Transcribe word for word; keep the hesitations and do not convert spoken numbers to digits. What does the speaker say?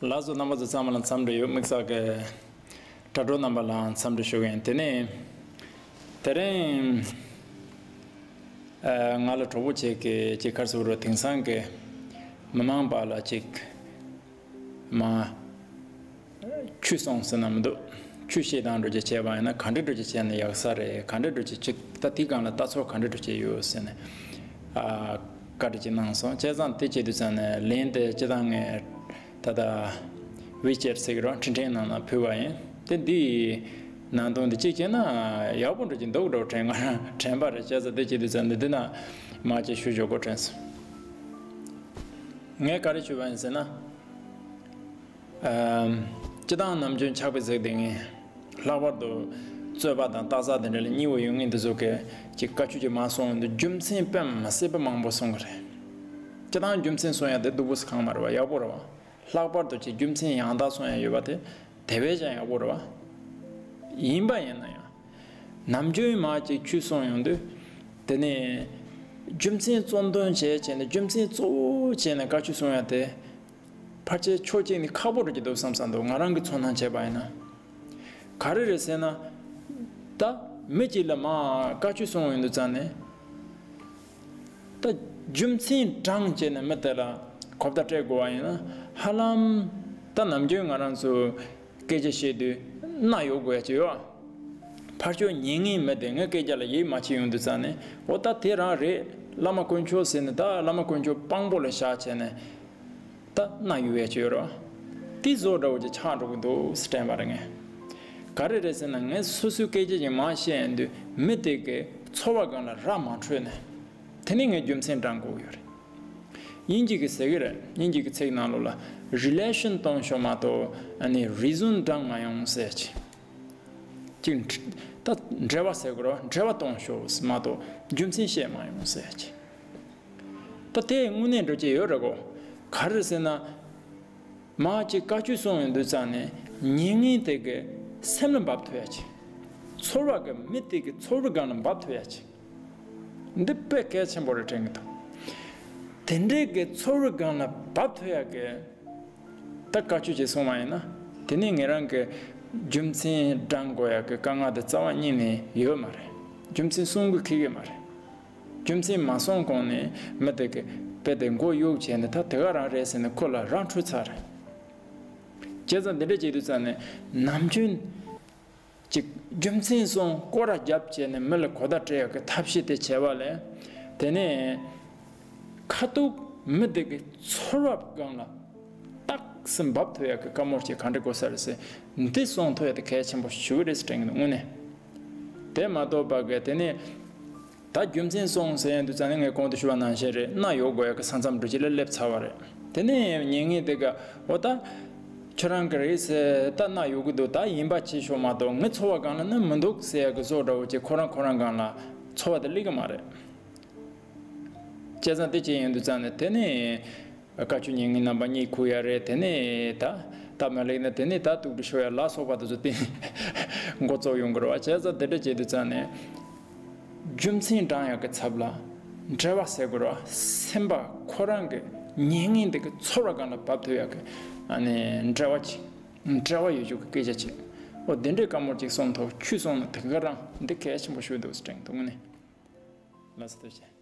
ལགས་སོ། རྣམ་པ་ཚོ་ཚང་མ་ལ་འཚམས་འདྲི་ཡོད། དམིགས་བསལ་གྱི་དྲ་གྲོགས་རྣམ་པ་ལའང་འཚམས་འདྲི་ཞུ་གི་ཡིན། དེ་ནས་དེ་རིང་ཨ་ང་ལ་གྲོགས་པོ་ཅིག་གིས་ཅིག་ག་རེ་ཟེར་དགོས་རེད། དེང་སང་གི་མི་མང་པ་ལ་ཅིག་མ་ཆོས་གསུང་ཟེར་ན་མི་འདུག་ཆོས་བཤད་སྟངས་འདྲ་ཅིག་བྱས་པ་ཡིན་ན་ག་འདྲ་འདྲ་ཅིག་བྱས་ན་ཡག་ས་རེད། ག་འདྲ་འདྲ་ཅིག་ཅིག་ད་དེའི་སྒང་ལ་ལྟ་ཚུལ་ག་འདྲ་འདྲ་ཅིག་ཡོད་ཟེར་ནས་ཨ་བཀའ་འདྲི་ཅིག་གནང་སོང་། བྱས་ཙང་དེ་བྱེད་དུས་ཙང་ནས་ལན་དེ་སྤྱིར་བཏང་ངས་ད་ལྟ་ཝི་ཅེཊ་ཟེར་གྱི་རེད། འཕྲིན་ཕྲན་ནང་ལ་ཕུལ་བ་ཡིན། དེ་འདིའི་ནང་དོན་འདི་གཅིག་བྱས་ན་ཡག་པོ་འདྲ་ཅིག་འདུག་འགྲོ་དྲན། ང་རང་དྲན་པ་རེད། བྱས་ཙང་དེ་བྱེད་དུས་ཙང་འདི་འདི་ན་མ་ཅིག་ཞུ་ཆོག་གོ་དྲན་སོང་། ངས་ག་རེ་ཞུས་པ་ཡིན་ཟེར་ན། ཨམ། སྤྱིར་བཏང་ནམ་རྒྱུན་ཕྱག་དཔེ་གཟིགས་བསྡད་མཁན། ལྷག་པར་དུ་རྩོད་པ་དང་རྟགས་གསལ་དེ་འདྲ་ལ་མཉེས་པོ་ཡོད་མཁན་དེ་ཚོ་གིས་ཅིག་བཀའ་ཆོས་ཅིག་མར་གསུངས་ཡོང་དུས་རྒྱུ་མཚན་དཔེ་མི་སྲིད་པ་མང་པོ་གསུང་གི་རེད། སྤྱིར་བཏང་རྒྱུ་མཚན་གསུང་ཡ་དེ་སྡུག་པོ་ཞིག་གང་མ་རེད་བ། ཡག་པོ་རེད་བ། ལྷག་པར་དུ་ཅིག་རྒྱུ་མཚན་ཡང་དག་གསུང་ཡ་ཡོད་པ་དེ་དེ་བས་ཀྱང་ཡག་པོ་རེད་བ། ཡིན་པ་ཡིན་ན་ཡང་། ནམ་རྒྱུན་མར་ཅིག་ཆོས་གསུང་ཡོང་དུས། དེ་ནས་རྒྱུ་མཚན་གཙོ་འདོན་བྱས་བྱས་ནས་རྒྱུ་མཚན་གཙོ་བོ་བྱས་ནས་བཀའ་ཆོས་གསུང་ཡ་དེ། ཕལ་ཆེར་ཕྱོགས་གཅིག་ནས་ཁག་པོ་འགྲོ་གི་འདུག་བསམ་བསམ་འདུག་ང་རང་གི་ཚོར་སྣང་བྱས་པ་ཡིན་ན། ག་རེ་རེད་ཟེར་ན། ད་མི་གཅིག་ལ་མར་བཀའ་ཆོས་གསུང་ཡོང་དུས་ཙང་ནས། ད་རྒྱུ་མཚན་དྲངས་བྱས་ནས་མི་དེ་ལ་གོ་བརྡ་སྤྲད་དགོས་པ་ཡིན་ན་ཧ་ལམ་ད་ནམ་རྒྱུན་ང་རང་ཚོ་སྐད་ཆ་བཤད་དུས་རྣ་གཡོག་དགོས་ཡ་ཅིག་ཡོད། ཕར་ཕྱོགས་ཉན་མཁན་མི་དེ་ངའི་སྐད་ཆ་ལ་ཡིད་མ་ཆེས་ཡོང་དུས་ཙང་ནས་འོ་ད་དེ་རང་རེད། བླ་མ་དཀོན་མཆོག་ཟེར་ནས་ད་བླ་མ་དཀོན་མཆོག་དཔང་པོ་ལ་བཞག་བྱས་ནས། ད་རྣ་གཡོག་ཡ་ཅིག་ཡོད་རེད་བ། དེ་བཟོ་འདྲ་བོ་ཅིག་ཆགས་འགྲོ་གི་འདུག་ཟེར་དྲན་པ་རེད་ངས། ག་རེ་རེད་ཟེར་ན་ངས་སོ་སོའི་སྐད་ཆ་ཅིག་མར་བཤད་ཡོང་དུས་མི་དེ་གི་ཚོར་བ་སྒང་ལ་ར་མ་འཕྲོད་ནས། དེ་ནས་ངས་རྒྱུ་མཚན་དྲང་དགོས་ཀྱི་ཡོད་རེད། དབྱིན་ཇི་གིས་ཟེར་གྱི་རེད། དབྱིན་ཇི་གི་ཚིག་ནང་ལོགས་ལ་རི་ལེ་ཤན་གཏོང་ཤོག་མ་གཏོགས་ཨ་ནི་རི་ཟོན་དྲང་མ་ཡོང་ཟེར་གྱི། ཅིག་ད་འབྲེལ་བ་ཟེར་དགོས་རེད་བ། འབྲེལ་བ་གཏོང་ཤོག་མ་གཏོགས་རྒྱུ་མཚན་བཤད་མ་ཡོང་ཟེར་གྱི། ད་དེ་དངོས་གནས་འགྲོ་ཀྱི་ཡོད་རེད་གོ། ག་རེ་ཟེར་ན། མ་གཅིག་བཀའ་ཆོས་གསུང་ཡོང་དུས་ཙང་ནས་ཉན་མཁན་དེ་གི་སེམས་ལ་འབབ་ཐུབ་ཡ་ཅིག་ཚོར་བ་གི་མི་དེ་གི་ཚོར་བའི་སྒང་ལ་འབབ་ཐུབ་ཡ་ཅིག་འདི་དཔེ་གལ་ཆེན་པོ་རེད་དྲན་གི་འདུག་དེ་འདྲའི་གི་ཚོར་བའི་སྒང་ལ་འབབ་ཐུབ་ཡ་གི་ད་བཀའ་ཆོས་ཅིག་གསུང་བ་ཡིན་ན། དེ་ནས་ངེད་རང་གི་རྒྱུ་མཚན་དྲང་དགོས་ཡ་གི་དཀའ་ངལ་དེ་རྩ་བ་ཉིད་ནས་ཡོད་མ་རེད། རྒྱུ་མཚན་གསུང་དགོས་ཁེལ་གི་མ་རེད། རྒྱུ་མཚན་མ་གསུང་གོང་ནས་མི་དེ་གི་དཔེ་དེ་མགོ་གཡུག་བྱས་ནས་ད་དེ་ག་རང་རེད་ཟེར་ནས་ཁོ་ལ་རང་འཕྲོད་ཚར་རེད། བྱས་ཙང་འདི་འདྲ་བྱེད་དུས་ཙང་ནས་ནམ་རྒྱུན་ཅིག་རྒྱུ་མཚན་གསུང་སྐོར་ར་རྒྱབ་བྱས་ནས་མི་ལ་གོ་བརྡ་སྤྲད་ཡག་གི་ཐབས་ཤེས་དེ་བྱས་པ་ལས། དེ་ནས་ཁ་ཐུག་མི་དེ་གི་ཚོར་བ་སྒང་ལ་ཏག་སེ་འབབ་ཐུབ་ཡག་གི་བཀའ་མོལ་ཅིག་ག་འདྲ་དགོས་ས་རེད་ཟེར། འདི་གསུང་ཐུབ་ཡག་དེ་གལ་ཆེན་པོ་ཞེ་པོ་རེད་ཟེར་དྲན་གི་འདུག་དངོས་གནས། དེ་མ་གཏོགས་པ་གི་དེ་ནས་ད་རྒྱུ་མཚན་གསུང་ཟེར་ཡོང་དུས་ཙང་ནས་ངས་གོང་དུ་ཞུས་པ་ནང་བཞིན་རེད། རྣ་གཡོག་དགོས་ཡག་གི་ས་མཚམས་འདྲ་ཅིག་ལ་སླེབས་ཚར་བ་རེད། དེ་ནས་ཉན་མཁན་དེ་ག་འོ་ད་ཁྱོད་རང་གི་རེད་ཟེར། ད་རྣ་གཡོག་གི་འདུག་ད་ཡིན་པ་བྱེད་ཤོག་མ་གཏོགས་ངའི་ཚོར་བ་སྒང་ལ་ནི་མི་འདུག་ཟེར་ཡག་གི་བཟོ་འདྲ་བོ་ཅིག་ཁོ་རང་ཁོ་རང་སྒང་ལ་ཚོར་བ་དེ་སླེབས་གི་མ་རེད། བྱས་ཙང་དེ་བྱས་ཡོང་དུས་ཙང་ནས་དེ་ནས་བཀའ་ཆོས་ཉན་མཁན་རྣམ་པ་གཉིད་ཁུག་ཡ་རེད། དེ་ནས་ད་སྟབས་མ་ལེགས་ན་དེ་ནས་ད་གཏུག་འདྲི་ཤོར་ཡ་ལ་སོགས་པ་དེ་ཚོ་དེ་འགོ་བཙུགས་ཡོང་གི་རེད་བ། བྱས་ཙང་དེ་འདྲ་བྱེད་དུས་ཙང་ནས་རྒྱུ་མཚན་དྲང་ཡག་གི་ཚབ་ལ་འབྲེལ་བ་ཟེར་དགོས་རེད་བ། སེམས་པ་ཁོ་རང་གི་ཉན་མཁན་དེ་གི་ཚོར་བ་སྒང་ལ་བབས་ཐུབ་ཡག་གི་ཨ་ནི་འབྲེལ་བ་ཅིག་འབྲེལ་བ་ཡོད་རྒྱུ་གི་སྐད་ཆ་ཅིག་འོ་དེ་འདྲའི་བཀའ་མོལ་ཅིག་གསུང་ཐུབ། ཁྱོད་གསུང་ན་དེ་ག་རང་འདི་གལ་ཆེན་པོ་ཞིག་འདུག་ཟེར་དྲན་གི་འདུག་དངོས་གནས། ལགས་སོ། ཐུགས་རྗེ་ཆེ།